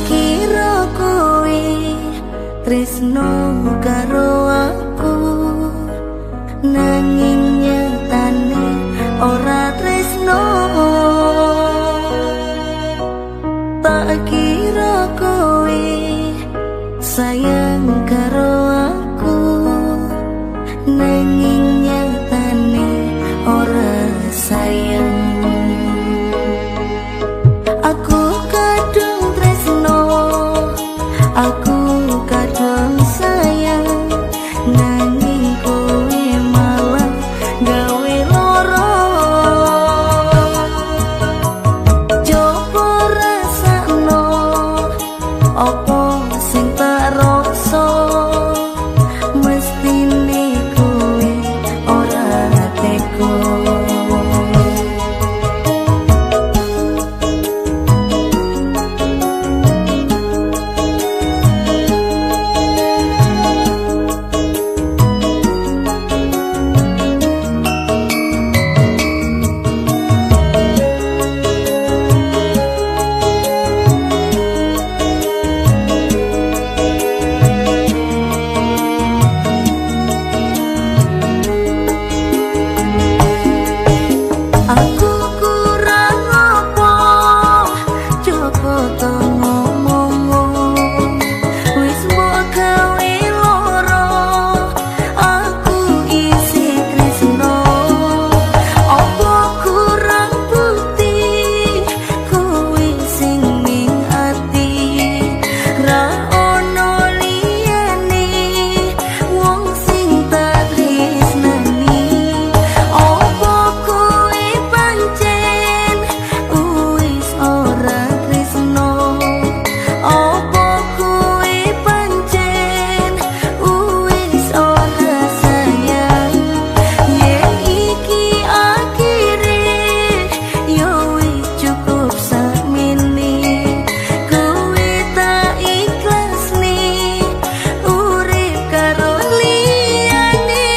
kira kowe tresno karo aku, nanging nyatane ora tresno. Tak kira kowe sayang karo aku, nanging nyatane ora sayang. Aku kadung tresno, aku kadung sayang, nanging kowe malah gawe loro. Coba rasakno opo sing tak rasa, mestine kowe ora tega. Aku kurang apa, coba to ngomong, wis mbok gawe loro, aku isih tresno. Apa kurang bukti kowe sing ning ati, ra ono liyane wong sing tak tresnani. Apa kowe pancen wis ora tresno? Apa kowe pancen wis ora sayang? Yen iki akhire yo wis cukup sakmene, kowe tak ikhlasne urip karo liyane.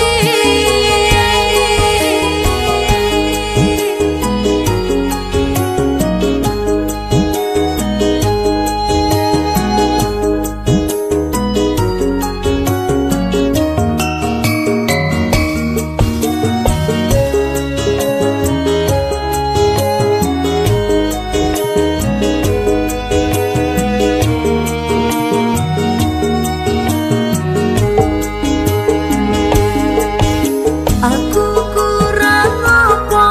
Aku kurang apa,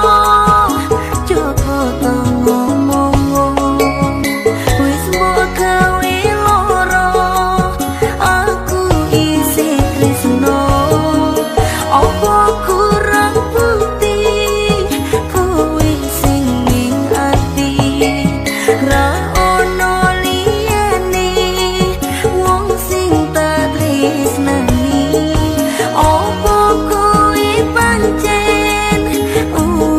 coba to ngomong, wis mbok gawe loro, aku isih tresno. Apa kurang bukti kowe sing ning ati, ra ono liyane wong sing tak tresnani. Apa kowe pancen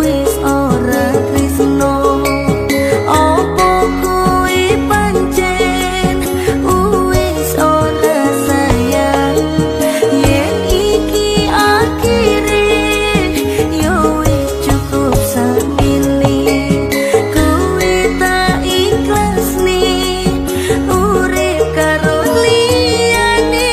wis ora tresno? Apa kowe pancen wis ora sayang? Yen iki akhire yo wis cukup sakmene, kowe tak ikhlasne urip karo liyane.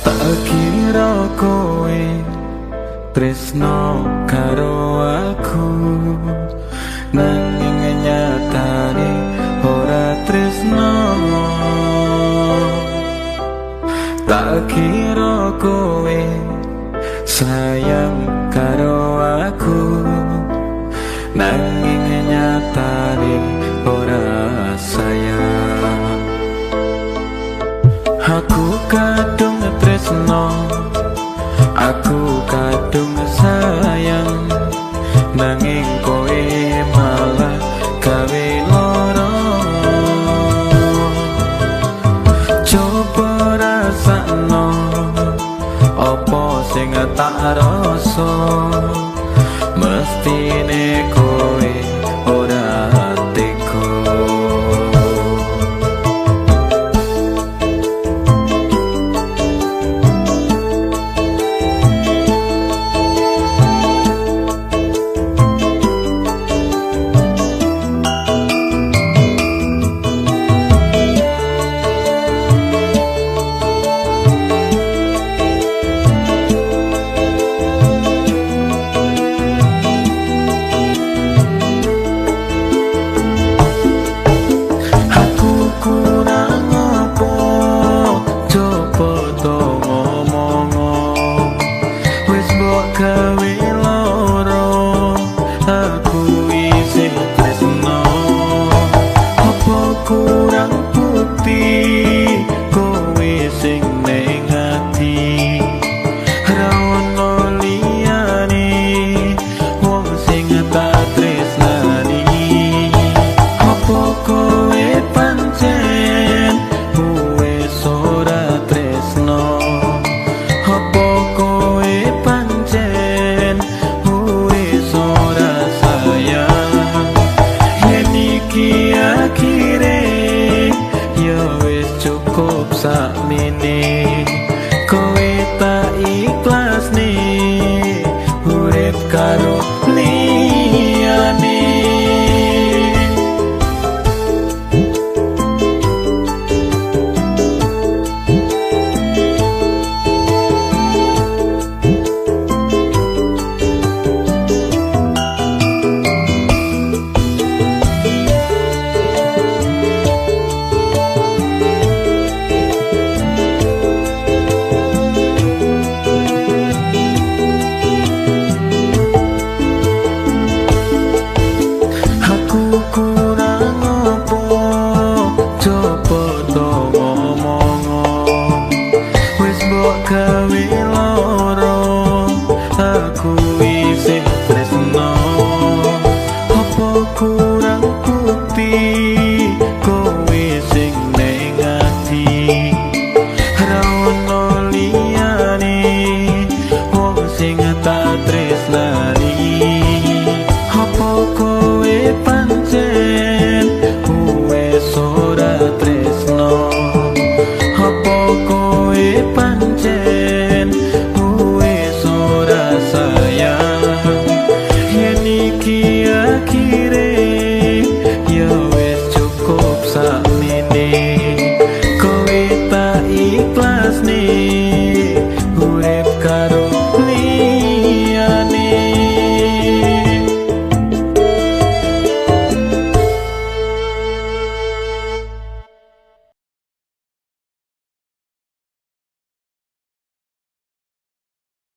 Tak kira kowe tresno karo aku, nanging nyatane ora tresno. Tak kira kowe sayang karo aku, nanging nyatane ora sayang. Aku kadung tresno, aku kadung sayang. rasa. Mestine kowe ora tega. Aku kurang apa, coba to ngomong, wis mbok gawe